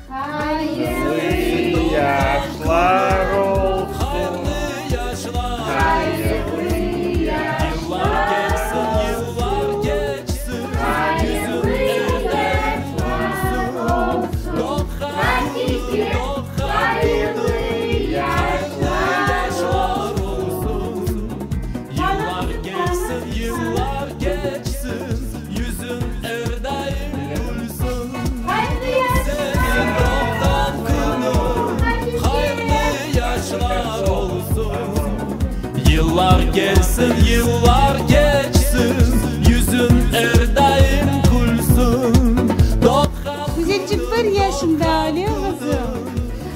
Hayırlı yaşlar olsun, hayırlı yaşlar olsun, hayırlı yaşlar olsun, Hatice, hayırlı yaşlar olsun. Güzelcik bir yaşında, öyle qızım?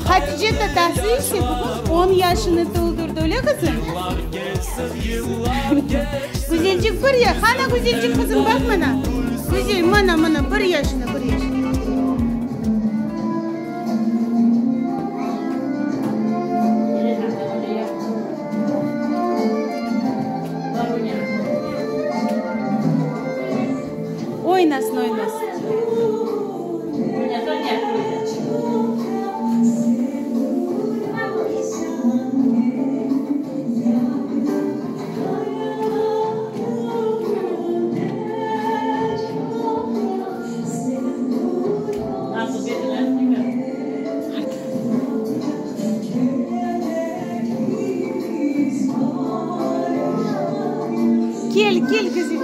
Hatice tatası ise bugün on yaşını toldurdı, öyle qızım? Güzelcik bir ya, qana güzelcik qızım, baq mana. Güzel, mana, mana, bir yaşında, bir yaşında. Oynasın, oynasın. Kel, kel, güzel.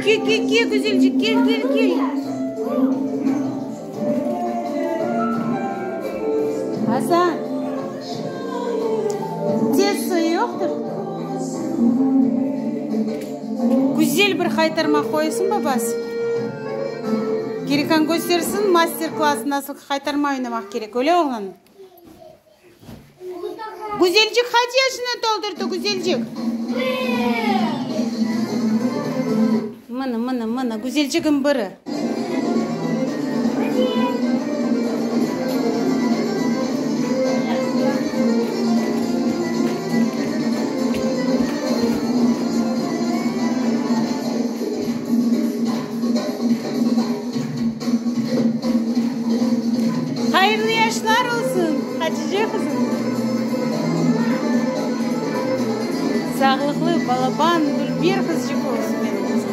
Kel, kel, kel, güzelcik, kel, kel, kel. Asan, tez soyu yoqtır. Güzel bir haytarma qoysın babası. Gerikan köstersin master-klass nasıl haytarma oynamaq kerek, öyle oğlan? Güzelcik qaç yaşını toldurdı, güzelcik? Mına, mına, mına, güzelcigim biri. Hayırlı yaşlar olsun, Hatice qızım! Sağlıqlı, balaban, dülber qızçıq olsun menim qızım.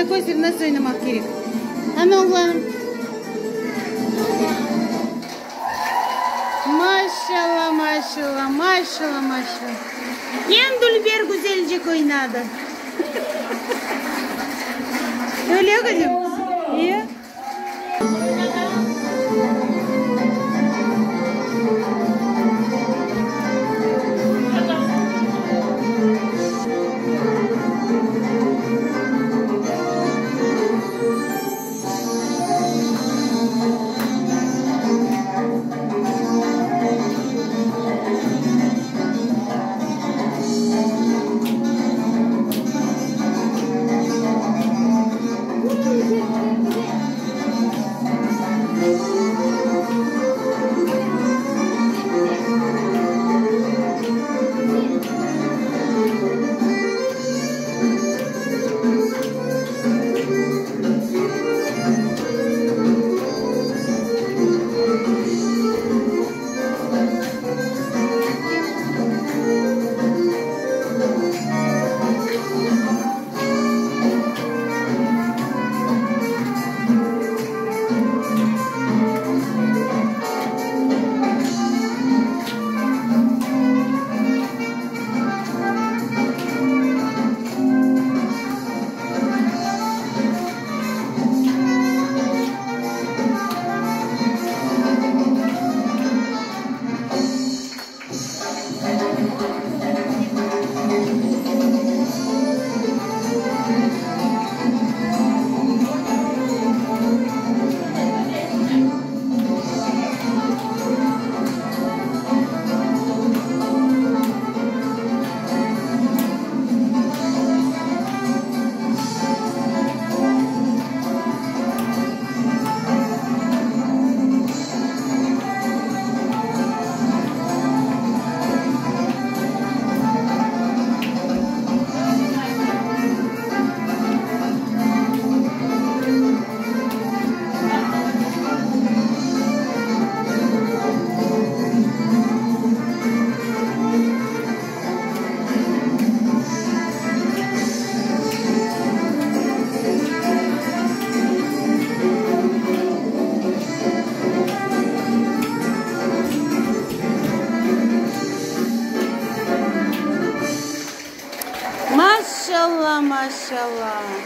Ana, köster, nasıl oynamaq kerek. Ana, oğlanım. Maşallah, maşallah, maşallah, maşallah. Eñ dülber güzelcik oynadı. Öyle, qızım? E? Maşallah, maşallah.